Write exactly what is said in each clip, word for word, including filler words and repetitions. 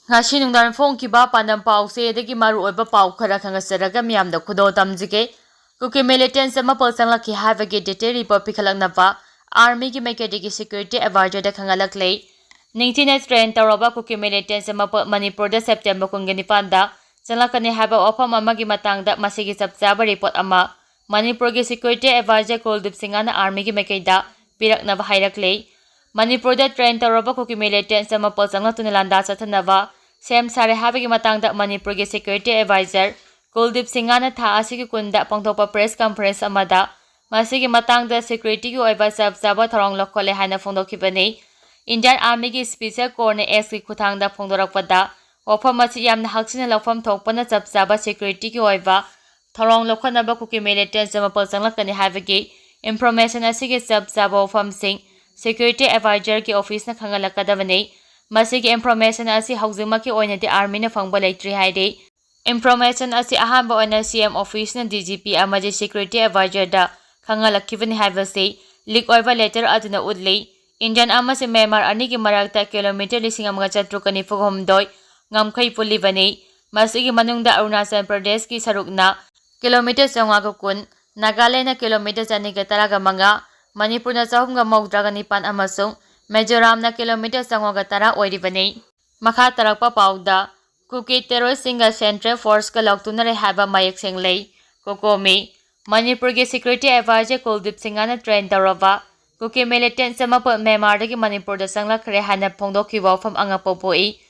ꯉꯁꯤ ꯅꯨꯡꯗꯥꯡ ꯐꯣꯡꯈꯤꯕ ꯄꯥꯟꯗꯝ ꯄꯥꯎꯁꯦ ꯑꯗꯒꯤ ꯃꯔꯨꯑꯣꯏꯕ ꯄꯥꯎ ꯈꯔ ꯈꯪꯒꯠꯆꯔꯒ ꯃꯤꯌꯥꯝꯗ ꯈꯨꯗꯣꯜ ꯇꯝꯖꯒꯦ꯫ ꯀꯨꯀꯤ ꯃꯤꯂꯤꯇꯦꯟꯁ ꯑꯃ ꯄꯣꯠ ꯆꯪꯂꯛꯈꯤ ꯍꯥꯏꯕꯒꯤ ꯗꯤꯇꯦꯜ ꯔꯤꯄꯣꯔꯠ ꯄꯤꯈꯠꯂꯛꯅꯕ ꯑꯥꯔꯃꯤꯒꯤ ꯃꯥꯏꯀꯩꯗꯒꯤ ꯁꯦꯀ꯭ꯌꯨꯔꯤꯇꯤ ꯑꯦꯗꯚꯥꯏꯖꯔꯗ ꯈꯪꯍꯜꯂꯛꯂꯦ꯫ ꯅꯤꯡꯊꯤꯅ ꯇ꯭ꯔꯦꯟ ꯇꯧꯔꯕ ꯀꯨꯀꯤ ꯃꯤꯂꯤꯇꯦꯟꯁ ꯑꯃ ꯄꯣꯠ ꯃꯅꯤꯄꯨꯔꯗ ꯁꯦꯞꯇꯦꯝꯕꯔ ꯀꯨꯟꯒ ꯅꯤꯄꯥꯟꯗ ꯆꯪꯂꯛꯀꯅꯤ ꯍꯥꯏꯕ ꯋꯥꯐꯝ ꯑꯃꯒꯤ ꯃꯇꯥꯡꯗ ꯃꯁꯤꯒꯤ ꯆꯞ ꯆꯥꯕ ꯔꯤꯄꯣꯔꯠ ꯑꯃ ꯃꯅꯤꯄꯨꯔꯒꯤ ꯁꯦꯀ꯭ꯌꯨꯔꯤꯇꯤ ꯑꯦꯗꯚꯥꯏꯖꯔ ꯀꯨꯜꯗꯤꯞ ꯁꯤꯡꯍꯅ ꯑꯥꯔꯃꯤꯒꯤ ꯃꯥꯏꯀꯩꯗ ꯄꯤꯔꯛꯅꯕ ꯍꯥꯏꯔꯛꯂꯦ꯫ ꯃꯅꯤꯄꯨꯔꯗ ꯇ꯭ꯔꯦꯟ ꯇꯧꯔꯕ ꯀꯨꯀꯤ ꯃꯤꯂꯤꯇꯦꯟꯁ ꯑꯃ ꯄꯣꯠ ꯆꯪꯂꯛꯇꯨꯅ ꯂꯥꯟꯗꯥ ꯆꯠꯊꯅꯕ ꯁꯦꯝ ꯁꯥꯔꯦ ꯍꯥꯏꯕꯒꯤ ꯃꯇꯥꯡꯗ ꯃꯅꯤꯄꯨꯔꯒꯤ ꯁꯦꯀ꯭ꯌꯨꯔꯤꯇꯤ ꯑꯦꯗꯚꯥꯏꯖꯔ ꯀꯨꯜꯗꯤꯞ ꯁꯤꯡꯍꯅ ꯊꯥ ꯑꯁꯤꯒꯤ ꯀꯨꯟꯗ ꯄꯥꯡꯊꯣꯛꯄ ꯄ꯭ꯔꯦꯁ ꯀꯟꯐꯔꯦꯟꯁ ꯑꯃꯗ ꯃꯁꯤꯒꯤ ꯃꯇꯥꯡꯗ ꯁꯦꯀ꯭ꯌꯨꯔꯤꯇꯤꯒꯤ ꯑꯣꯏꯕ ꯆꯞ ꯆꯥꯕ ꯊꯧꯔꯥꯡ ꯂꯧꯈꯠꯂꯦ ꯍꯥꯏꯅ ꯐꯣꯡꯗꯣꯛꯈꯤꯕꯅꯤ꯫ ꯏꯟꯗꯤꯌꯥꯟ ꯑꯥꯔꯃꯤꯒꯤ ꯁ꯭ꯄꯦꯁꯤꯌꯦꯜ ꯀꯣꯔꯅ ꯑꯦꯛꯁꯀꯤ ꯈꯨꯠꯊꯥꯡꯗ ꯐꯣꯡꯗꯣꯔꯛꯄꯗ ꯋꯥꯐꯝ ꯑꯁꯤ ꯌꯥꯝꯅ ꯍꯛꯁꯤꯟꯅ ꯂꯧꯐꯝ ꯊꯣꯛꯄꯅ ꯆꯞ ꯆꯥꯕ ꯁꯦꯀ꯭ꯌꯨꯔꯤꯇꯤꯒꯤ ꯑꯣꯏꯕ ꯊꯧꯔꯥꯡ ꯂꯧꯈꯠꯅꯕ ꯀꯨꯀꯤ ꯃꯤꯂꯤꯇꯦꯟꯁ ꯑꯃ ꯄꯣꯠ ꯆꯪꯂꯛꯀꯅꯤ ꯍꯥꯏꯕꯒꯤ ꯏꯟꯐꯣꯔꯃꯦꯁꯟ ꯑꯁꯤꯒꯤ ꯆꯞ ꯆꯥꯕ ꯋꯥꯐꯝꯁꯤꯡ ꯁꯦꯀ꯭ꯌꯨꯔꯤꯇꯤ ꯑꯦꯗꯚꯥꯏꯖꯔꯒꯤ ꯑꯣꯐꯤꯁꯅ ꯈꯪꯍꯜꯂꯛꯀꯗꯕꯅꯤ꯫ ꯃꯁꯤꯒꯤ ꯏꯟꯐꯣꯔꯃꯦꯁꯟ ꯑꯁꯤ ꯍꯧꯖꯤꯛꯃꯛꯀꯤ ꯑꯣꯏꯅꯗꯤ ꯑꯥꯔꯃꯤꯅ ꯐꯪꯕ ꯂꯩꯇ꯭ꯔꯤ ꯍꯥꯏꯔꯤ꯫ ꯏꯟꯐꯣꯔꯃꯦꯁꯟ ꯑꯁꯤ ꯑꯍꯥꯟꯕ ꯑꯣꯏꯅ ꯁꯤ ꯑꯦꯝ ꯑꯣꯐꯤꯁꯅ ꯗꯤ ꯖꯤ ꯄꯤ ꯑꯃꯗꯤ ꯁꯦꯀ꯭ꯌꯨꯔꯤꯇꯤ ꯑꯦꯗꯚꯥꯏꯖꯔꯗ ꯈꯪꯍꯜꯂꯛꯈꯤꯕꯅꯤ ꯍꯥꯏꯕꯁꯤ ꯂꯤꯛ ꯑꯣꯏꯕ ꯂꯦꯇꯔ ꯑꯗꯨꯅ ꯎꯠꯂꯤ꯫ ꯏꯟꯗꯤꯌꯟ ꯑꯃꯁꯨꯡ ꯃ꯭ꯌꯥꯟꯃꯥꯔ ꯑꯅꯤꯒꯤ ꯃꯔꯛꯇ ꯀꯤꯂꯣꯃꯤꯇꯔ ꯂꯤꯁꯤꯡ ꯑꯃꯒ ꯆꯥꯇ꯭ꯔꯨꯛꯀ ꯅꯤꯐꯨ ꯍꯨꯝꯗꯣꯏ ꯉꯝꯈꯩ ꯄꯨꯜꯂꯤꯕꯅꯤ꯫ ꯃꯁꯤꯒꯤ ꯃꯅꯨꯡꯗ ꯑꯔꯨꯅꯥꯆꯜ ꯄ꯭ꯔꯗꯦꯁꯀꯤ ꯁꯔꯨꯛꯅ ꯀꯤꯂꯣꯃꯤꯇꯔ ꯆꯥꯝꯃꯉꯥꯒ ꯀꯨꯟ, ꯅꯥꯒꯥꯂꯦꯟꯗꯅ ꯀꯤꯂꯣꯃꯤꯇꯔ ꯆꯅꯤꯒ ꯇꯔꯥꯒ ꯃꯉꯥ, ꯃꯅꯤꯄꯨꯔꯅ ꯆꯍꯨꯝꯒ ꯃꯧꯗ꯭ꯔꯥꯒ ꯅꯤꯄꯥꯟ ꯑꯃꯁꯨꯡ ꯃꯤꯖꯣꯔꯥꯝꯅ ꯀꯤꯂꯣꯃꯤꯇꯔ ꯆꯥꯝꯃꯉꯥꯒ ꯇꯔꯥ ꯑꯣꯏꯔꯤꯕꯅꯤ꯫ ꯃꯈꯥ ꯇꯥꯔꯛꯄ ꯄꯥꯎꯗ, ꯀꯨꯀꯤ ꯇꯦꯔꯣꯔꯤꯁꯁꯤꯡꯒ ꯁꯦꯟꯇ꯭ꯔꯦꯜ ꯐꯣꯔꯁꯀ ꯂꯥꯎꯊꯣꯛꯅꯔꯦ ꯍꯥꯏꯕ ꯃꯌꯦꯛ ꯁꯦꯡꯂꯩ꯫ ꯀꯣꯀꯣꯃꯤ, ꯃꯅꯤꯄꯨꯔꯒꯤ ꯁꯦꯀ꯭ꯌꯨꯔꯤꯇꯤ ꯑꯦꯗꯚꯥꯏꯖꯔ ꯀꯨꯜꯗꯤꯞ ꯁꯤꯡꯍꯅ ꯇ꯭ꯔꯦꯟ ꯇꯧꯔꯕ ꯀꯨꯀꯤ ꯃꯤꯂꯤꯇꯦꯟꯁ ꯑꯃ ꯄꯣꯠ ꯃ꯭ꯌꯥꯟꯃꯥꯔꯗꯒꯤ ꯃꯅꯤꯄꯨꯔꯗ ꯆꯪꯂꯛꯈ꯭ꯔꯦ ꯍꯥꯏꯅ ꯐꯣꯡꯗꯣꯛꯈꯤꯕ ꯋꯥꯐꯝ ꯑꯉꯛꯄ ꯄꯣꯛꯏ꯫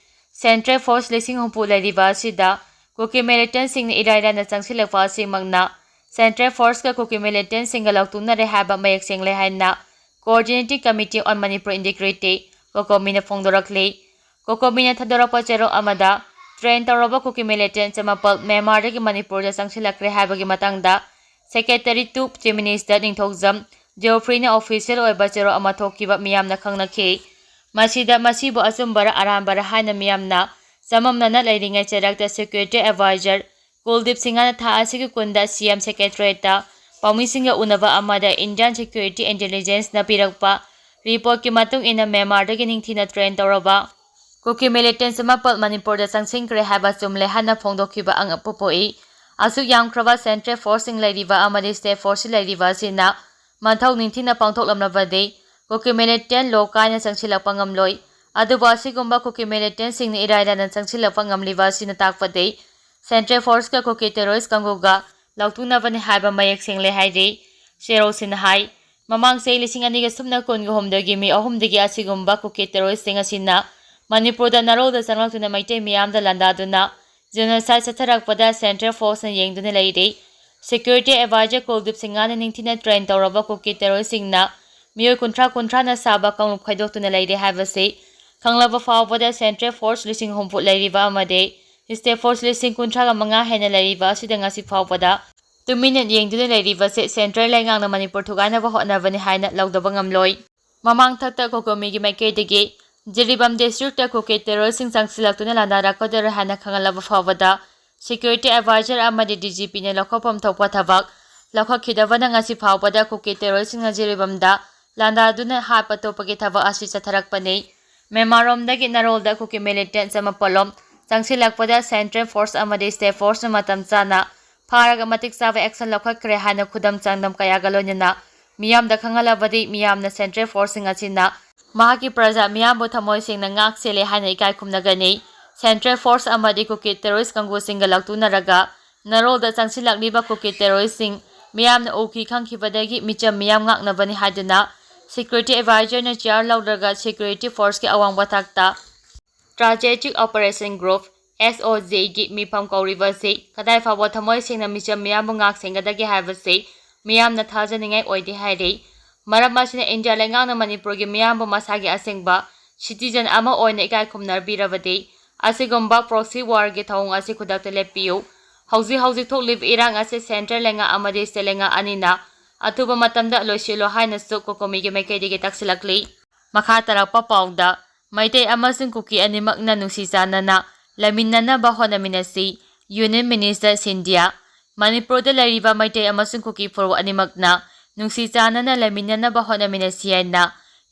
ꯁꯦꯟꯇ꯭ꯔꯦꯜ ꯐꯣꯔꯁ ꯂꯤꯁꯤꯡ ꯍꯨꯝꯐꯨ ꯂꯩꯔꯤꯕ ꯑꯁꯤꯗ ꯀꯨꯀꯤ ꯃꯤꯂꯤꯇꯦꯟꯁꯁꯤꯡꯅ ꯏꯔꯥꯏ ꯂꯥꯏꯅ ꯆꯪꯁꯤꯜꯂꯛꯄ ꯑꯁꯤꯃꯛꯅ ꯁꯦꯟꯇ꯭ꯔꯦꯜ ꯐꯣꯔꯁꯀ ꯀꯨꯀꯤ ꯃꯤꯂꯤꯇꯦꯟꯁꯁꯤꯡꯒ ꯂꯥꯎꯊꯣꯛꯅꯔꯦ ꯍꯥꯏꯕ ꯃꯌꯦꯛ ꯁꯦꯡꯂꯦ ꯍꯥꯏꯅ Coordinating Committee on Manipur Integrity, ꯀꯣꯀꯣꯃꯤꯅ ꯐꯣꯡꯗꯣꯔꯛꯂꯤ꯫ ꯀꯣꯀꯣꯃꯤꯅ ꯊꯥꯗꯣꯔꯛꯄ ꯆꯦꯔꯣꯜ ꯑꯃꯗ, ꯇ꯭ꯔꯦꯟ ꯇꯧꯔꯕ ꯀꯨꯀꯤ ꯃꯤꯂꯤꯇꯦꯟꯁ ꯑꯃ ꯄꯣꯠ ꯃ꯭ꯌꯥꯟꯃꯥꯔꯗꯒꯤ ꯃꯅꯤꯄꯨꯔꯗ ꯆꯪꯁꯤꯜꯂꯛꯈ꯭ꯔꯦ ꯍꯥꯏꯕꯒꯤ ꯃꯇꯥꯡꯗ Secretary to Chief Minister Ningthoujam ꯖꯤꯑꯣꯐ꯭ꯔꯤꯅ ꯑꯣꯐꯤꯁꯤꯌꯦꯜ ꯑꯣꯏꯕ ꯆꯦꯔꯣꯜ ꯑꯃ ꯊꯣꯛꯈꯤꯕ ꯃꯤꯌꯥꯝꯅ ꯈꯪꯅꯈꯤ꯫ ꯃꯁꯤꯗ ꯃꯁꯤꯕꯨ ꯑꯆꯨꯝꯕꯔ ꯑꯔꯥꯟꯕꯔ ꯍꯥꯏꯅ ꯃꯤꯌꯥꯝꯅ ꯆꯃꯝꯅꯅ ꯂꯩꯔꯤꯉꯩ ꯆꯩꯔꯛꯇ ꯁꯦꯀ꯭ꯌꯨꯔꯤꯇꯤ ꯑꯦꯗꯚꯥꯏꯖꯔ ꯀꯨꯜꯗꯤꯞ ꯁꯤꯡꯍꯅ ꯊꯥ ꯑꯁꯤꯒꯤ ꯀꯨꯟꯗ ꯁꯤ ꯑꯦꯝ ꯁꯦꯀ꯭ꯔꯦꯇꯔꯤꯌꯦꯠꯇ ꯄꯥꯎꯃꯤꯁꯤꯡꯒ ꯎꯅꯕ ꯑꯃꯗ ꯏꯟꯗꯤꯌꯟ ꯁꯦꯀ꯭ꯌꯨꯔꯤꯇꯤ ꯏꯟꯇꯦꯂꯤꯖꯦꯟꯁꯅ ꯄꯤꯔꯛꯄ ꯔꯤꯄꯣꯔꯠꯀꯤ ꯃꯇꯨꯡ ꯏꯟꯅ ꯃ꯭ꯌꯥꯟꯃꯥꯔꯗꯒꯤ ꯅꯤꯡꯊꯤꯅ ꯇ꯭ꯔꯦꯟ ꯇꯧꯔꯕ ꯀꯨꯀꯤ ꯃꯤꯂꯤꯇꯦꯟꯠ ꯆꯃꯥꯄꯜ ꯃꯅꯤꯄꯨꯔꯗ ꯆꯪꯁꯤꯟꯈ꯭ꯔꯦ ꯍꯥꯏꯕ ꯆꯨꯝꯂꯦ ꯍꯥꯏꯅ ꯐꯣꯡꯗꯣꯛꯈꯤꯕ ꯑꯉꯛꯄ ꯄꯣꯛꯏ꯫ ꯑꯁꯨꯛ ꯌꯥꯝꯈ꯭ꯔꯕ ꯁꯦꯟꯇ꯭ꯔꯦꯜ ꯐꯣꯔꯁꯁꯤꯡ ꯂꯩꯔꯤꯕ ꯑꯃꯗꯤ ꯁ꯭ꯇꯦꯠ ꯐꯣꯔꯁꯁꯤꯡ ꯂꯩꯔꯤꯕ ꯑꯁꯤꯅ ꯃꯊꯧ ꯅꯤꯡꯊꯤꯅ ꯄꯥꯡꯊꯣꯛꯂꯝꯂꯕꯗꯤ ꯀꯨꯀꯤ ꯃꯤꯂꯤꯇꯦꯟꯠ ꯂꯣ ꯀꯥꯏꯅ ꯆꯪꯁꯤꯜꯂꯛꯄ ꯉꯝꯂꯣꯏ꯫ ꯑꯗꯨꯕꯨ ꯑꯁꯤꯒꯨꯝꯕ ꯀꯨꯀꯤ ꯃꯤꯂꯤꯇꯦꯟꯠꯁꯤꯡꯅ ꯏꯔꯥꯏ ꯂꯥꯏꯅ ꯆꯪꯁꯤꯜꯂꯛꯄ ꯉꯝꯂꯤꯕ ꯑꯁꯤꯅ ꯇꯥꯛꯄꯗꯤ ꯁꯦꯟꯇ꯭ꯔꯦꯜ ꯐꯣꯔꯁꯀ ꯀꯨꯀꯤ ꯇꯦꯔꯣꯔꯤꯁ ꯀꯥꯡꯕꯨꯒ ꯂꯧꯊꯣꯛꯅꯕꯅꯤ ꯍꯥꯏꯕ ꯃꯌꯦꯛ ꯁꯦꯡꯂꯦ ꯍꯥꯏꯔꯤ꯫ ꯁꯦꯔꯧꯁꯤꯅ ꯍꯥꯏ, ꯃꯃꯥꯡ ꯆꯍꯤ ꯂꯤꯁꯤꯡ ꯑꯅꯤꯒ ꯁꯨꯞꯅ ꯀꯨꯟꯒ ꯍꯨꯝꯗꯣꯏꯒꯤ ꯃꯦ ꯑꯍꯨꯝꯗꯒꯤ ꯑꯁꯤꯒꯨꯝꯕ ꯀꯨꯀꯤ ꯇꯦꯔꯣꯔꯤꯁꯁꯤꯡ ꯑꯁꯤꯅ ꯃꯅꯤꯄꯨꯔꯗ ꯅꯥꯔꯣꯜꯗ ꯆꯪꯂꯛꯇꯨꯅ ꯃꯩꯇꯩ ꯃꯤꯌꯥꯝꯗ ꯂꯥꯟꯗꯥꯗꯨꯅ ꯖꯦꯅꯣꯁꯥꯏꯗ ꯆꯠꯊꯔꯛꯄꯗ ꯁꯦꯟꯇ꯭ꯔꯦꯜ ꯐꯣꯔꯁꯅ ꯌꯦꯡꯗꯨꯅ ꯂꯩꯔꯤ꯫ ꯁꯦꯀ꯭ꯌꯨꯔꯤꯇꯤ ꯑꯦꯗꯚꯥꯏꯖꯔ ꯀꯨꯜꯗꯤꯞ ꯁꯤꯡꯍꯅ ꯅꯤꯡꯊꯤꯅ ꯇ꯭ꯔꯦꯟ ꯇꯧꯔꯕ ꯀꯨꯀꯤ ꯇꯦꯔꯣꯔꯤꯁꯁꯤꯡꯅ ꯃꯤꯑꯣꯏ ꯀꯨꯟꯊ꯭ꯔꯥ ꯀꯨꯟꯊ꯭ꯔꯥꯅ ꯁꯥꯕ ꯀꯥꯡꯂꯨꯞ ꯈꯥꯏꯗꯣꯛꯇꯨꯅ ꯂꯩꯔꯦ ꯍꯥꯏꯕꯁꯤ ꯈꯪꯂꯕ ꯐꯥꯎꯕꯗ ꯁꯦꯟꯇ꯭ꯔꯦꯜ ꯐꯣꯔꯁ ꯂꯤꯁꯤꯡ ꯍꯨꯝꯐꯨ ꯂꯩꯔꯤꯕ ꯑꯃꯗꯤ ꯁ꯭ꯇꯦꯠ ꯐꯣꯔꯁ ꯂꯤꯁꯤꯡ ꯀꯨꯟꯊ꯭ꯔꯥꯒ ꯃꯉꯥ ꯍꯦꯟꯅ ꯂꯩꯔꯤꯕ ꯑꯁꯤꯗ ꯉꯁꯤ ꯐꯥꯎꯕꯗ ꯇꯨꯃꯤꯟꯅ ꯌꯦꯡꯗꯨꯅ ꯂꯩꯔꯤꯕꯁꯦ ꯁꯦꯟꯇ꯭ꯔꯦꯜ ꯂꯩꯉꯥꯛꯅ ꯃꯅꯤꯄꯨꯔ ꯊꯨꯒꯥꯏꯅꯕ ꯍꯣꯠꯅꯕꯅꯤ ꯍꯥꯏꯅ ꯂꯧꯗꯕ ꯉꯝꯂꯣꯏ꯫ ꯃꯃꯥꯡꯊꯛꯇ ꯀꯣꯀꯣꯃꯤꯒꯤ ꯃꯥꯏꯀꯩꯗꯒꯤ ꯖꯤꯔꯤꯕꯥꯝ ꯗꯤꯁꯇ꯭ꯔꯤꯛꯇ ꯀꯨꯀꯤ ꯇꯦꯔꯣꯔꯤꯁꯁꯤꯡ ꯆꯪꯁꯤꯜꯂꯛꯇꯨꯅ ꯂꯥꯟꯗꯥꯔꯛꯀꯗꯧꯔꯦ ꯍꯥꯏꯅ ꯈꯪꯍꯜꯂꯕ ꯐꯥꯎꯕꯗ ꯁꯦꯀ꯭ꯌꯨꯔꯤꯇꯤ ꯑꯦꯗꯚꯥꯏꯖꯔ ꯑꯃꯗꯤ ꯗꯤ ꯖꯤ ꯄꯤꯅ ꯂꯧꯈꯠꯐꯝ ꯊꯣꯛꯄ ꯊꯕꯛ ꯂꯧꯈꯠꯈꯤꯗꯕꯅ ꯉꯁꯤ ꯐꯥꯎꯕꯗ ꯀꯨꯀꯤ ꯇꯦꯔꯣꯔꯤꯁꯁꯤꯡꯅ ꯖꯤꯔꯤꯕꯥꯝꯗ ꯂꯥꯟꯗꯥꯗꯨꯅ ꯍꯥꯠꯄ ꯇꯣꯞꯄꯒꯤ ꯊꯕꯛ ꯑꯁꯤ ꯆꯠꯊꯔꯛꯄꯅꯤ꯫ ꯃꯦꯟꯃꯥꯔꯔꯣꯝꯗꯒꯤ ꯅꯥꯔꯣꯜꯗ ꯀꯨꯀꯤ ꯃꯤꯂꯤꯇꯦꯟꯠ ꯆꯃꯥꯄꯜꯂꯣꯝ ꯆꯪꯁꯤꯜꯂꯛꯄꯗ ꯁꯦꯟꯇ꯭ꯔꯦꯜ ꯐꯣꯔꯁ ꯑꯃꯗꯤ ꯁ꯭ꯇꯦꯠ ꯐꯣꯔꯁꯅ ꯃꯇꯝ ꯆꯥꯅ ꯐꯥꯔꯒ ꯃꯇꯤꯛ ꯆꯥꯕ ꯑꯦꯛꯁꯟ ꯂꯧꯈꯠꯈ꯭ꯔꯦ ꯍꯥꯏꯅ ꯈꯨꯗꯝ ꯆꯥꯡꯗꯝ ꯀꯌꯥꯒ ꯂꯣꯏꯅꯅ ꯃꯤꯌꯥꯝꯗ ꯈꯪꯍꯜꯂꯕꯗꯤ ꯃꯤꯌꯥꯝꯅ ꯁꯦꯟꯇ꯭ꯔꯦꯜ ꯐꯣꯔꯁꯁꯤꯡ ꯑꯁꯤꯅ ꯃꯍꯥꯛꯀꯤ ꯄ꯭ꯔꯖꯥ ꯃꯤꯌꯥꯝꯕꯨ ꯊꯃꯣꯏ ꯁꯦꯡꯅ ꯉꯥꯛ ꯁꯦꯜꯂꯦ ꯍꯥꯏꯅ ꯏꯀꯥꯏ ꯈꯨꯝꯅꯒꯅꯤ꯫ ꯁꯦꯟꯇ꯭ꯔꯦꯜ ꯐꯣꯔꯁ ꯑꯃꯗꯤ ꯀꯨꯀꯤ ꯇꯦꯔꯣꯔꯤꯁ ꯀꯥꯡꯕꯨꯁꯤꯡꯒ ꯂꯧꯇꯨꯅꯔꯒ ꯅꯥꯔꯣꯜꯗ ꯆꯪꯁꯤꯜꯂꯛꯂꯤꯕ ꯀꯨꯀꯤ ꯇꯦꯔꯣꯔꯤꯁꯁꯤꯡ ꯃꯤꯌꯥꯝꯅ ꯎꯈꯤ ꯈꯪꯈꯤꯕꯗꯒꯤ ꯃꯤꯆꯝ ꯃꯤꯌꯥꯝ ꯉꯥꯛꯅꯕꯅꯤ ꯍꯥꯏꯗꯨꯅ ꯁꯦꯀ꯭ꯌꯨꯔꯤꯇꯤ ꯑꯦꯗꯚꯥꯏꯖꯔꯅ ꯆꯤꯌꯥꯔ ꯂꯧꯔꯒ ꯁꯦꯀ꯭ꯌꯨꯔꯤꯇꯤ ꯐꯣꯔꯁꯀꯤ ꯑꯋꯥꯡꯕ ꯊꯥꯛꯇ ꯁ꯭ꯇ꯭ꯔꯥꯇꯦꯖꯤꯛ ꯑꯣꯄꯔꯦꯁꯟ ꯒ꯭ꯔꯨꯞ, ꯑꯦꯁ ꯑꯣ ꯖꯤꯒꯤ ꯃꯤꯐꯝ ꯀꯧꯔꯤꯕ ꯑꯁꯤ ꯀꯗꯥꯏ ꯐꯥꯎꯕ ꯊꯃꯣꯏ ꯁꯦꯡꯅ ꯃꯤꯆꯝ ꯃꯤꯌꯥꯝꯕꯨ ꯉꯥꯛ ꯁꯦꯟꯒꯗꯒꯦ ꯍꯥꯏꯕꯁꯤ ꯃꯤꯌꯥꯝꯅ ꯊꯥꯖꯅꯤꯡꯉꯥꯏ ꯑꯣꯏꯗꯦ ꯍꯥꯏꯔꯤ꯫ ꯃꯔꯝ ꯑꯁꯤꯅ ꯏꯟꯗꯤꯌꯥ ꯂꯩꯉꯥꯛꯅ ꯃꯅꯤꯄꯨꯔꯒꯤ ꯃꯤꯌꯥꯝꯕꯨ ꯃꯁꯥꯒꯤ ꯑꯁꯦꯡꯕ ꯁꯤꯇꯤꯖꯟ ꯑꯃ ꯑꯣꯏꯅ ꯏꯀꯥꯏ ꯈꯨꯝꯅꯕꯤꯔꯕꯗꯤ ꯑꯁꯤꯒꯨꯝꯕ ꯄ꯭ꯔꯣꯛꯁꯤ ꯋꯥꯔꯒꯤ ꯊꯧꯑꯣꯡ ꯑꯁꯤ ꯈꯨꯗꯛꯇ ꯂꯦꯞꯄꯤꯌꯨ꯫ ꯍꯧꯖꯤꯛ ꯍꯧꯖꯤꯛ ꯊꯣꯛꯂꯤꯕ ꯏꯔꯥꯡ ꯑꯁꯤ ꯁꯦꯟꯇ꯭ꯔꯦꯜ ꯂꯩꯉꯥꯛ ꯑꯃꯗꯤ ꯁ꯭ꯇꯦꯠ ꯂꯩꯉꯥꯛ ꯑꯅꯤꯅ ꯑꯊꯨꯕ ꯃꯇꯝꯗ ꯂꯣꯏꯁꯤꯜꯂꯣ ꯍꯥꯏꯅꯁꯨ ꯀꯣꯀꯣꯃꯤꯒꯤ ꯃꯥꯏꯀꯩꯗꯒꯤ ꯇꯛꯁꯤꯜꯂꯛꯂꯤ꯫ ꯃꯈꯥ ꯇꯥꯔꯛꯄ ꯄꯥꯎꯗ, ꯃꯩꯇꯩ ꯑꯃꯁꯨꯡ ꯀꯨꯀꯤ ꯑꯅꯤꯃꯛꯅ ꯅꯨꯡꯁꯤ ꯆꯥꯟꯅꯅ ꯂꯩꯃꯤꯟꯅꯅꯕ ꯍꯣꯠꯅꯃꯤꯟꯅꯁꯤ, ꯌꯨꯅꯤꯌꯟ ꯃꯤꯅꯤꯁꯇꯔ ꯁꯤꯟꯙꯤꯌꯥ꯫ ꯃꯅꯤꯄꯨꯔꯗ ꯂꯩꯔꯤꯕ ꯃꯩꯇꯩ ꯑꯃꯁꯨꯡ ꯀꯨꯀꯤ ꯐꯨꯔꯨꯞ ꯑꯅꯤꯃꯛꯅ ꯅꯨꯡꯁꯤ ꯆꯥꯟꯅꯅ ꯂꯩꯃꯤꯟꯅꯅꯕ ꯍꯣꯠꯅꯃꯤꯟꯅꯁꯤ ꯍꯥꯏꯅ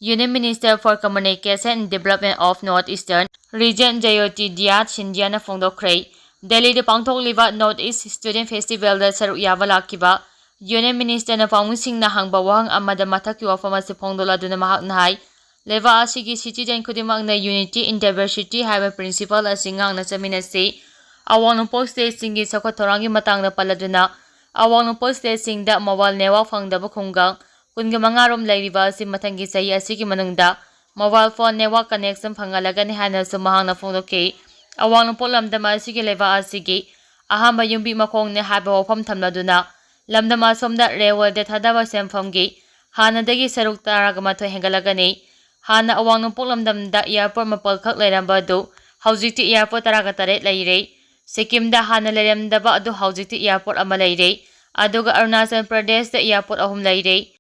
Union Minister for Communication and Development of North Eastern Regent Jyotiraditya Scindiaꯅ ꯐꯣꯡꯗꯣꯛꯈ꯭ꯔꯦ꯫ ꯗꯦꯜꯂꯤꯗ ꯄꯥꯡꯊꯣꯛꯂꯤꯕ North East Student Festivalꯗ ꯁꯔꯨꯛ ꯌꯥꯕ ꯂꯥꯛꯈꯤꯕ Union Ministerꯅ ꯄꯥꯎꯃꯤꯁꯤꯡꯅ ꯍꯪꯕ ꯋꯥꯍꯪ ꯑꯃꯗ ꯃꯊꯛꯀꯤ ꯋꯥꯐꯝ ꯑꯁꯤ ꯐꯣꯡꯗꯣꯛꯂꯗꯨꯅ ꯃꯍꯥꯛꯅ ꯍꯥꯏ, ꯂꯩꯕꯥꯛ ꯑꯁꯤꯒꯤ citizen ꯈꯨꯗꯤꯡꯃꯛꯅ Unity in Diversity ꯍꯥꯏꯕ principle ꯑꯁꯤ ꯉꯥꯛꯅ ꯆꯠꯃꯤꯟꯅꯁꯤ꯫ ꯑꯋꯥꯡ ꯅꯣꯡꯄꯣꯛ stateꯁꯤꯡꯒꯤ ꯆꯥꯎꯈꯠ ꯊꯧꯔꯥꯡꯒꯤ ꯃꯇꯥꯡꯗ ꯄꯜꯂꯗꯨꯅ, ꯑꯋꯥꯡ ꯅꯣꯡꯄꯣꯛ stateꯁꯤꯡꯗ mobile network ꯐꯪꯗꯕ ꯈꯨꯡꯒꯪ ꯀꯨꯟꯒ ꯃꯉꯥ ꯔꯣꯝ ꯂꯩꯔꯤꯕ ꯑꯁꯤ ꯃꯊꯪꯒꯤ ꯆꯍꯤ ꯑꯁꯤꯒꯤ ꯃꯅꯨꯡꯗ mobile phone network connection ꯐꯪꯍꯜꯂꯒꯅꯤ ꯍꯥꯏꯅꯁꯨ ꯃꯍꯥꯛꯅ ꯐꯣꯡꯗꯣꯛꯈꯤ꯫ ꯑꯋꯥꯡ ꯅꯣꯡꯄꯣꯛ ꯂꯝꯗꯝ ꯑꯁꯤꯒꯤ ꯂꯩꯕꯥꯛ ꯑꯁꯤꯒꯤ ꯑꯍꯥꯟꯕ ꯌꯨꯝꯕꯤ ꯃꯈꯣꯡꯅꯤ ꯍꯥꯏꯕ ꯋꯥꯐꯝ ꯊꯝꯂꯗꯨꯅ, ꯂꯝꯗꯝ ꯑꯁꯣꯝꯗ railwayꯗ ꯊꯥꯗꯕ ꯁꯦꯟꯐꯝꯒꯤ ꯍꯥꯟꯅꯗꯒꯤ ꯁꯔꯨꯛ ꯇꯔꯥꯒ ꯃꯥꯊꯣꯏ ꯍꯦꯟꯒꯠꯂꯒꯅꯤ꯫ ꯍꯥꯟꯅ ꯑꯋꯥꯡ ꯅꯣꯡꯄꯣꯛ ꯂꯝꯗꯝꯗ airport ꯃꯥꯄꯜ ꯈꯛ ꯂꯩꯔꯝꯕ ꯑꯗꯨ ꯍꯧꯖꯤꯛꯇꯤ airport ꯇꯔꯥꯒ ꯇꯔꯦꯠ ꯂꯩꯔꯦ꯫ ꯁꯤꯛꯀꯤꯝꯗ ꯍꯥꯟꯅ ꯂꯩꯔꯝꯗꯕ ꯑꯗꯨ ꯍꯧꯖꯤꯛꯇꯤ airport ꯑꯃ ꯂꯩꯔꯦ꯫ ꯑꯗꯨꯒ ꯑꯔꯨꯅꯥꯆꯜ ꯄ꯭ꯔꯗꯦꯁꯇ airport ꯑꯍꯨꯝ ꯂꯩꯔꯦ꯫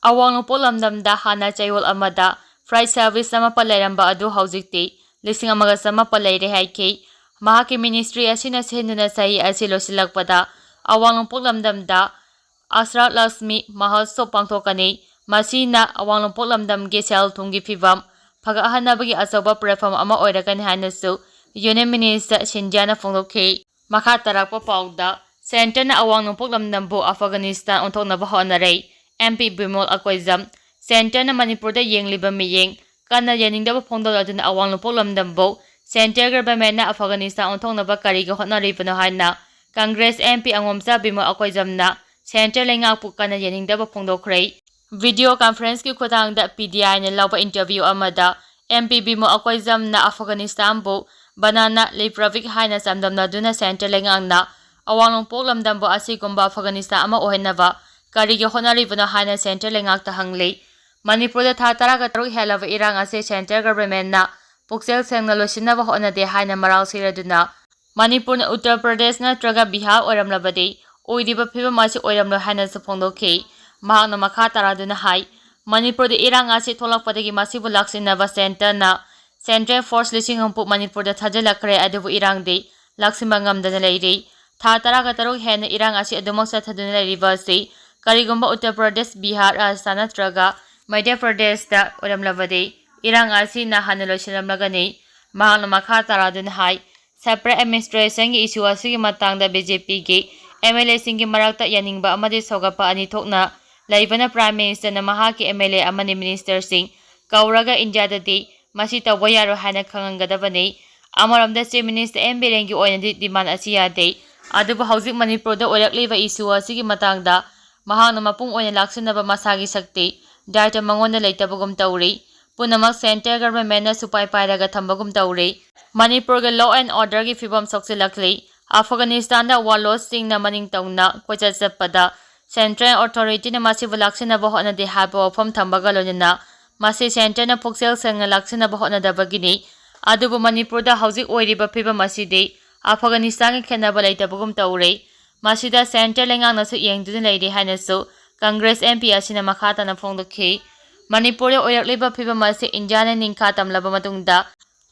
ꯑꯋꯥꯡ ꯅꯣꯡꯄꯣꯛ ꯂꯝꯗꯝꯗ ꯍꯥꯟꯅ ꯆꯌꯣꯜ ꯑꯃꯗ freight service ꯆꯃꯥꯄꯜ ꯂꯩꯔꯝꯕ ꯑꯗꯨ ꯍꯧꯖꯤꯛꯇꯤ ꯂꯤꯁꯤꯡ ꯑꯃꯒ ꯆꯃꯥꯄꯜ ꯂꯩꯔꯦ ꯍꯥꯏꯈꯤ꯫ ꯃꯍꯥꯛꯀꯤ ministry ꯑꯁꯤꯅ ꯁꯤꯟꯗꯨꯅ ꯆꯍꯤ ꯑꯁꯤ ꯂꯣꯏꯁꯤꯜꯂꯛꯄꯗ ꯑꯋꯥꯡ ꯅꯣꯡꯄꯣꯛ ꯂꯝꯗꯝꯗ ꯑꯁ꯭ꯔꯥ ꯂꯛꯁꯃꯤ ꯃꯍꯣꯠꯁꯣꯕ ꯄꯥꯡꯊꯣꯛꯀꯅꯤ꯫ ꯃꯁꯤꯅ ꯑꯋꯥꯡ ꯅꯣꯡꯄꯣꯛ ꯂꯝꯗꯝꯒꯤ ꯁꯦꯜ ꯊꯨꯝꯒꯤ ꯐꯤꯚꯝ ꯐꯒꯠꯍꯟꯅꯕꯒꯤ ꯑꯆꯧꯕ platform ꯑꯃ ꯑꯣꯏꯔꯒꯅꯤ ꯍꯥꯏꯅꯁꯨ Union Minister ꯁꯤꯟꯙꯤꯌꯥꯅ ꯐꯣꯡꯗꯣꯛꯈꯤ꯫ ꯃꯈꯥ ꯇꯥꯔꯛꯄ ꯄꯥꯎꯗ, centreꯅ ꯑꯋꯥꯡ ꯅꯣꯡꯄꯣꯛ ꯂꯝꯗꯝꯕꯨ ꯑꯐꯒꯥꯅꯤꯁꯇꯥꯟ ꯑꯣꯟꯊꯣꯛꯅꯕ ꯍꯣꯠꯅꯔꯦ꯫ MP ꯕꯤꯃꯣꯜ ꯑꯀꯣꯏꯖꯝ꯫ Centreꯅ ꯃꯅꯤꯄꯨꯔꯗ ꯌꯦꯡꯂꯤꯕ ꯃꯤꯠꯌꯦꯡ ꯀꯟꯅ ꯌꯦꯡꯅꯤꯡꯗꯕ ꯐꯣꯡꯗꯣꯛꯂꯗꯨꯅ ꯑꯋꯥꯡ ꯅꯣꯡꯄꯣꯛ ꯂꯝꯗꯝꯕꯨ centre governmentꯅ ꯑꯐꯒꯥꯅꯤꯁꯇꯥꯟ ꯑꯣꯟꯊꯣꯛꯅꯕ ꯀꯔꯤꯒꯤ ꯍꯣꯠꯅꯔꯤꯕꯅꯣ ꯍꯥꯏꯅ Congress MP ꯑꯉꯣꯝꯆꯥ ꯕꯤꯃꯣꯜ ꯑꯀꯣꯏꯖꯝꯅ centre ꯂꯩꯉꯥꯛꯄꯨ ꯀꯟꯅ ꯌꯦꯡꯅꯤꯡꯗꯕ ꯐꯣꯡꯗꯣꯛꯈ꯭ꯔꯦ꯫ Video conferenceꯀꯤ ꯈꯨꯠꯊꯥꯡꯗ PTIꯅ ꯂꯧꯕ interview ꯑꯃꯗ MP ꯕꯤꯃꯣꯜ ꯑꯀꯣꯏꯖꯝꯅ ꯑꯐꯒꯥꯅꯤꯁꯇꯥꯟꯕꯨ banana republic ꯍꯥꯏꯅ ꯆꯥꯡꯗꯝꯅꯗꯨꯅ centre ꯂꯩꯉꯥꯛꯅ ꯑꯋꯥꯡ ꯅꯣꯡꯄꯣꯛ ꯂꯝꯗꯝꯕꯨ ꯑꯁꯤꯒꯨꯝꯕ ꯑꯐꯒꯥꯅꯤꯁꯇꯥꯟ ꯑꯃ ꯑꯣꯏꯍꯟꯅꯕ ꯀꯔꯤꯒꯤ ꯍꯣꯠꯅꯔꯤꯕꯅꯣ ꯍꯥꯏꯅ centre ꯂꯩꯉꯥꯛꯇ ꯍꯪꯂꯤ꯫ ꯃꯅꯤꯄꯨꯔꯗ ꯊꯥ ꯇꯔꯥꯒ ꯇꯔꯨꯛ ꯍꯦꯜꯂꯕ ꯏꯔꯥꯡ ꯑꯁꯤ centre governmentꯅ ꯄꯨꯛꯆꯦꯜ ꯁꯦꯡꯅ ꯂꯣꯏꯁꯤꯟꯅꯕ ꯍꯣꯠꯅꯗꯦ ꯍꯥꯏꯅ ꯃꯔꯥꯜ ꯁꯤꯔꯗꯨꯅ, ꯃꯅꯤꯄꯨꯔꯅ ꯎꯠꯇꯔ ꯄ꯭ꯔꯗꯦꯁ ꯅꯠꯇ꯭ꯔꯒ ꯕꯤꯍꯥꯔ ꯑꯣꯏꯔꯝꯂꯕꯗꯤ ꯑꯣꯏꯔꯤꯕ ꯐꯤꯕꯝ ꯑꯁꯤ ꯑꯣꯏꯔꯝꯂꯣꯏ ꯍꯥꯏꯅꯁꯨ ꯐꯣꯡꯗꯣꯛꯈꯤ꯫ ꯃꯍꯥꯛꯅ ꯃꯈꯥ ꯇꯥꯔꯗꯨꯅ ꯍꯥꯏ, ꯃꯅꯤꯄꯨꯔꯗ ꯏꯔꯥꯡ ꯑꯁꯤ ꯊꯣꯛꯂꯛꯄꯗꯒꯤ ꯃꯁꯤꯕꯨ ꯂꯥꯛꯁꯤꯟꯅꯕ centreꯅ central force ꯂꯤꯁꯤꯡ ꯍꯨꯝꯐꯨ ꯃꯅꯤꯄꯨꯔꯗ ꯊꯥꯖꯤꯜꯂꯛꯈ꯭ꯔꯦ, ꯑꯗꯨꯕꯨ ꯏꯔꯥꯡꯗꯤ ꯂꯥꯛꯁꯤꯟꯕ ꯉꯝꯗꯅ ꯂꯩꯔꯤ꯫ ꯊꯥ ꯇꯔꯥꯒ ꯇꯔꯨꯛ ꯍꯦꯟꯅ ꯏꯔꯥꯡ ꯑꯁꯤ ꯑꯗꯨꯃꯛ ꯆꯠꯊꯗꯨꯅ ꯂꯩꯔꯤꯕ ꯑꯁꯤ ꯀꯔꯤꯒꯨꯝꯕ ꯎꯠꯇꯔ ꯄ꯭ꯔꯗꯦꯁ, ꯕꯤꯍꯥꯔ, ꯔꯥꯖꯁꯊꯥꯟ ꯅꯠꯇ꯭ꯔꯒ ꯃꯙ꯭ꯌ ꯄ꯭ꯔꯗꯦꯁꯇ ꯑꯣꯏꯔꯝꯂꯕꯗꯤ ꯏꯔꯥꯡ ꯑꯁꯤ ꯅꯍꯥꯟꯅ ꯂꯣꯏꯁꯤꯜꯂꯝꯂꯒꯅꯤ꯫ ꯃꯍꯥꯛꯅ ꯃꯈꯥ ꯇꯥꯔꯗꯨꯅ ꯍꯥꯏ, separate administrationꯒꯤ issue ꯑꯁꯤꯒꯤ ꯃꯇꯥꯡꯗ BJPꯒꯤ MLAꯁꯤꯡꯒꯤ ꯃꯔꯛꯇ ꯌꯥꯅꯤꯡꯕ ꯑꯃꯗꯤ ꯁꯧꯒꯠꯄ ꯑꯅꯤ ꯊꯣꯛꯅ ꯂꯩꯕꯅ Prime Ministerꯅ ꯃꯍꯥꯛꯀꯤ MLA ꯑꯃꯗꯤ ministerꯁꯤꯡ ꯀꯧꯔꯒ ꯏꯟꯗꯤꯌꯥꯗꯗꯤ ꯃꯁꯤ ꯇꯧꯕ ꯌꯥꯔꯣꯏ ꯍꯥꯏꯅ ꯈꯪꯍꯟꯒꯗꯕꯅꯤ꯫ ꯑꯃꯔꯣꯝꯗ Chief Minister ꯑꯦꯟ ꯕꯤꯔꯦꯟꯒꯤ ꯑꯣꯏꯅꯗꯤ demand ꯑꯁꯤ ꯌꯥꯗꯦ꯫ ꯑꯗꯨꯕꯨ ꯍꯧꯖꯤꯛ ꯃꯅꯤꯄꯨꯔꯗ ꯑꯣꯏꯔꯛꯂꯤꯕ issue ꯑꯁꯤꯒꯤ ꯃꯇꯥꯡꯗ ꯃꯍꯥꯛꯅ ꯃꯄꯨꯡ ꯑꯣꯏꯅ ꯂꯥꯛꯁꯤꯟꯅꯕ ꯃꯁꯥꯒꯤ ꯁꯛꯇꯤ, ꯗꯥꯏꯇ ꯃꯉꯣꯟꯗ ꯂꯩꯇꯕꯒꯨꯝ ꯇꯧꯔꯤ꯫ ꯄꯨꯝꯅꯃꯛ central governmentꯅ ꯁꯨꯄꯥꯏ ꯄꯥꯏꯔꯒ ꯊꯝꯕꯒꯨꯝ ꯇꯧꯔꯤ꯫ ꯃꯅꯤꯄꯨꯔꯒꯤ law and orderꯒꯤ ꯐꯤꯕꯝ ꯁꯣꯛꯆꯤꯜꯂꯛꯂꯤ꯫ ꯑꯐꯒꯥꯅꯤꯁꯇꯥꯟꯗ warlordꯁꯤꯡꯅ ꯃꯅꯤꯡ ꯇꯧꯅ ꯀꯣꯏꯆꯠ ꯆꯠꯄꯗ central authorityꯅ ꯃꯁꯤꯕꯨ ꯂꯥꯛꯁꯤꯟꯅꯕ ꯍꯣꯠꯅꯗꯦ ꯍꯥꯏꯕ ꯋꯥꯐꯝ ꯊꯝꯕꯒ ꯂꯣꯏꯅꯅ ꯃꯁꯤ centreꯅ ꯄꯨꯛꯆꯦꯜ ꯁꯦꯡꯅ ꯂꯥꯛꯁꯤꯟꯅꯕ ꯍꯣꯠꯅꯗꯕꯒꯤꯅꯤ꯫ ꯑꯗꯨꯕꯨ ꯃꯅꯤꯄꯨꯔꯗ ꯍꯧꯖꯤꯛ ꯑꯣꯏꯔꯤꯕ ꯐꯤꯕꯝ ꯑꯁꯤꯗꯤ ꯑꯐꯒꯥꯅꯤꯁꯇꯥꯟꯒꯤ ꯈꯦꯠꯅꯕ ꯂꯩꯇꯕꯒꯨꯝ ꯇꯧꯔꯦ꯫ ꯃꯁꯤꯗ centre ꯂꯩꯉꯥꯛꯅꯁꯨ ꯌꯦꯡꯗꯨꯅ ꯂꯩꯔꯦ ꯍꯥꯏꯅꯁꯨ Congress MP ꯑꯁꯤꯅ ꯃꯈꯥ ꯇꯥꯅ ꯐꯣꯡꯗꯣꯛꯈꯤ꯫ ꯃꯅꯤꯄꯨꯔꯗ ꯑꯣꯏꯔꯛꯂꯤꯕ ꯐꯤꯕꯝ ꯑꯁꯤ ꯏꯟꯗꯤꯌꯥꯅ ꯅꯤꯡꯈꯥ ꯇꯝꯂꯕ ꯃꯇꯨꯡꯗ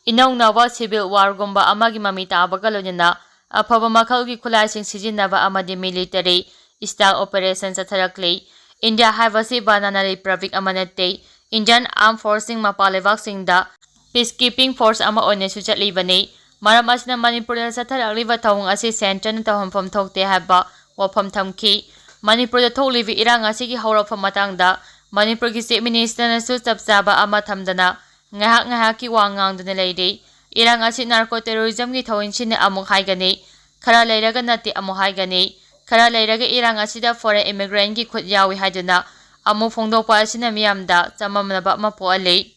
ꯏꯅꯧꯅꯧꯕ civil warꯒꯨꯝꯕ ꯑꯃꯒꯤ ꯃꯃꯤ ꯇꯥꯕꯒ ꯂꯣꯏꯅꯅ ꯑꯐꯕ ꯃꯈꯜꯒꯤ ꯈꯨꯠꯂꯥꯏꯁꯤꯡ ꯁꯤꯖꯤꯟꯅꯕ ꯑꯃꯗꯤ military style operation ꯆꯠꯊꯔꯛꯂꯤ꯫ ꯏꯟꯗꯤꯌꯥ ꯍꯥꯏꯕꯁꯤ banana republic ꯑꯃ ꯅꯠꯇꯦ꯫ Indian Armed Forceꯁꯤꯡ ꯃꯄꯥꯟ ꯂꯩꯕꯥꯛꯁꯤꯡꯗ peacekeeping force ꯑꯃ ꯑꯣꯏꯅꯁꯨ ꯆꯠꯂꯤꯕꯅꯤ꯫ ꯃꯔꯝ ꯑꯁꯤꯅ ꯃꯅꯤꯄꯨꯔꯗ ꯆꯠꯊꯔꯛꯂꯤꯕ ꯊꯧꯑꯣꯡ ꯑꯁꯤ centreꯅ ꯇꯧꯍꯟꯐꯝ ꯊꯣꯛꯇꯦ ꯍꯥꯏꯕ ꯋꯥꯐꯝ ꯊꯝꯈꯤ꯫ ꯃꯅꯤꯄꯨꯔꯗ ꯊꯣꯛꯂꯤꯕ ꯏꯔꯥꯡ ꯑꯁꯤꯒꯤ ꯍꯧꯔꯛꯐꯝ ꯃꯇꯥꯡꯗ ꯃꯅꯤꯄꯨꯔꯒꯤ Chief Ministerꯅꯁꯨ ꯆꯞ ꯆꯥꯕ ꯑꯃ ꯊꯝꯗꯅ ꯉꯥꯏꯍꯥꯛ ꯉꯥꯏꯍꯥꯛꯀꯤ ꯋꯥ ꯉꯥꯡꯗꯨꯅ ꯂꯩꯔꯤ꯫ ꯏꯔꯥꯡ ꯑꯁꯤ narco terrorismꯒꯤ ꯊꯧꯑꯣꯡꯁꯤꯅ ꯑꯃꯨꯛ ꯍꯥꯏꯒꯅꯤ, ꯈꯔ ꯂꯩꯔꯒ ꯅꯠꯇꯦ ꯑꯃꯨꯛ ꯍꯥꯏꯒꯅꯤ, ꯈꯔ ꯂꯩꯔꯒ ꯏꯔꯥꯡ ꯑꯁꯤꯗ foreign immigrantꯒꯤ ꯈꯨꯠ ꯌꯥꯎꯏ ꯍꯥꯏꯗꯨꯅ ꯑꯃꯨꯛ ꯐꯣꯡꯗꯣꯛꯄ ꯑꯁꯤꯅ ꯃꯤꯌꯥꯝꯗ ꯆꯃꯝꯅꯕ ꯑꯃ ꯄꯣꯛꯍꯜꯂꯤ꯫